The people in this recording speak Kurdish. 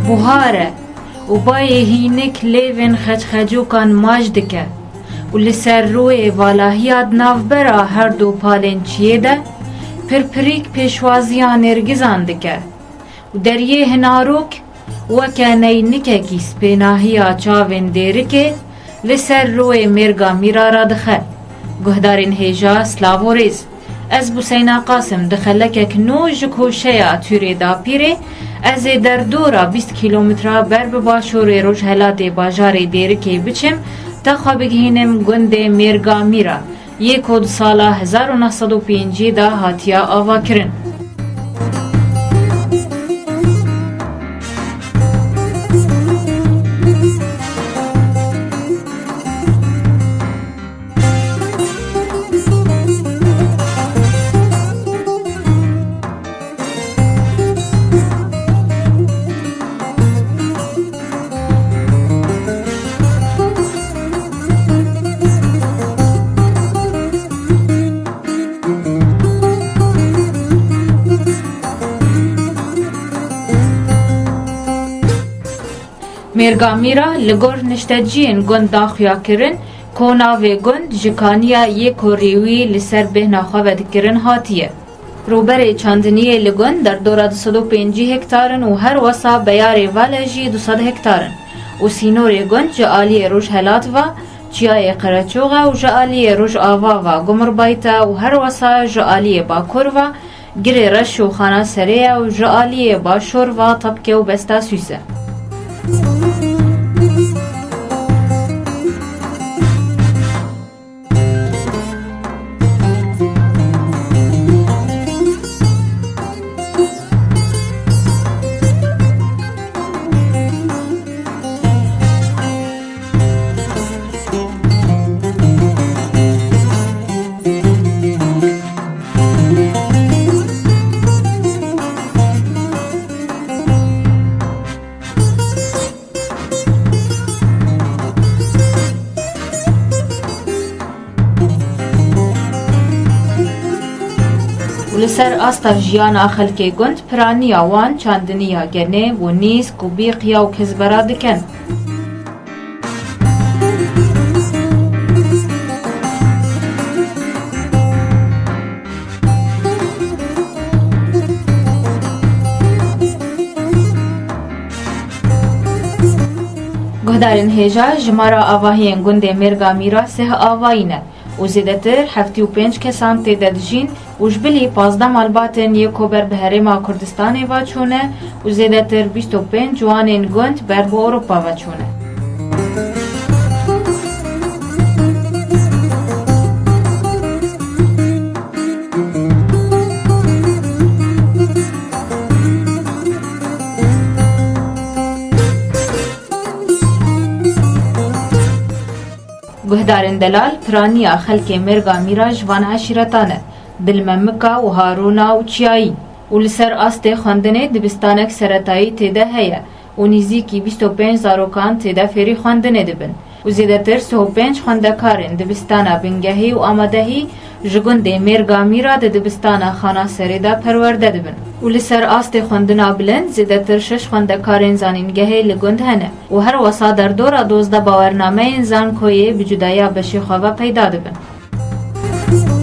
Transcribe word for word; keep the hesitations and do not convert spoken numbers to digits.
Buhar e û bayê hînik lêvên xeçxecokan maç dike û li ser rûyê valahiya di navbera her du palên çiyê de pirpirîk pêşwaziya nêrgizan dike û deriyê hinarok weke neynikekî spênahiya çavên dêrikê li ser rûyê mêrga mîra radixe. Guhdarên hêja, silav û rêz. Ez Buseyna Qasim di xelekek nû ji koşeya Tûrê Dapîrê, ez ê derdora bîst kîlometra ber bi başûrê rojhelatê bajarê Dêrikê biçim, te xwe bigihînim gundê Mêrga Mîra, yê ku di sala hezar û neh sed û pêncî de hatiye avakirin. Mêrga Mîra li gor nişteciyên gund da xuyakirin ku navê gund ji kaniya yê ku rêwî li ser bêhna xwe vedikirin hatiye. Rûberê çandiniyê li gund derdora du sed û pêncî hektar in û her wesa beyarê vale jî du sed hektar in û sînorê gund ji aliyê rojhelat ve Çiyayê Qereçox e û ji aliyê rojava ve Gumurbayt e û her wesa ji aliyê bakur ve Girê Reş û Xana Serê ye û ji aliyê başûr ve Tepke û Besta Sûs e. Û li ser asta jiyana xelkê gund, piraniya wan çandiniya genê û nîsk û bîqiya û kezbera dikin. Guhdarên hêja, jimara avahiyên gundê Mêrga Mîra sih avayî ne û zêdetir heftê û pênc kesan tê de dijîn û ji bilî pazdeh malbatên yê ku ber bi Herêma Kurdistanê ve çûne û zêdetir bîst û pênc ciwanên gund ber bi Ewropa ve çûne. Guhdarên delal, piraniya xelkê Mêrga Mîra ji van eşîretan e, Dilmemika û Harûna û Çiyayî. Û li ser astê xwendinê dibistanek seretayî tê de heye û nîzîkî bîst û pênc zarokan tê de fêrî xwendinê dibin û zêdetir sih û pênc xwendekarên dibistana bingehî û amadehî ji gundê Mêrga Mîra di dibistana Xana Serê de perwerde dibin. Û li ser astê xwendina bilind zêdetir şeş xwendekarên zanîngehê li gund hene û her wesa derdora dozdeh bawernameyên zankoyê bi cudaya beşê xwe ve peyda dibin.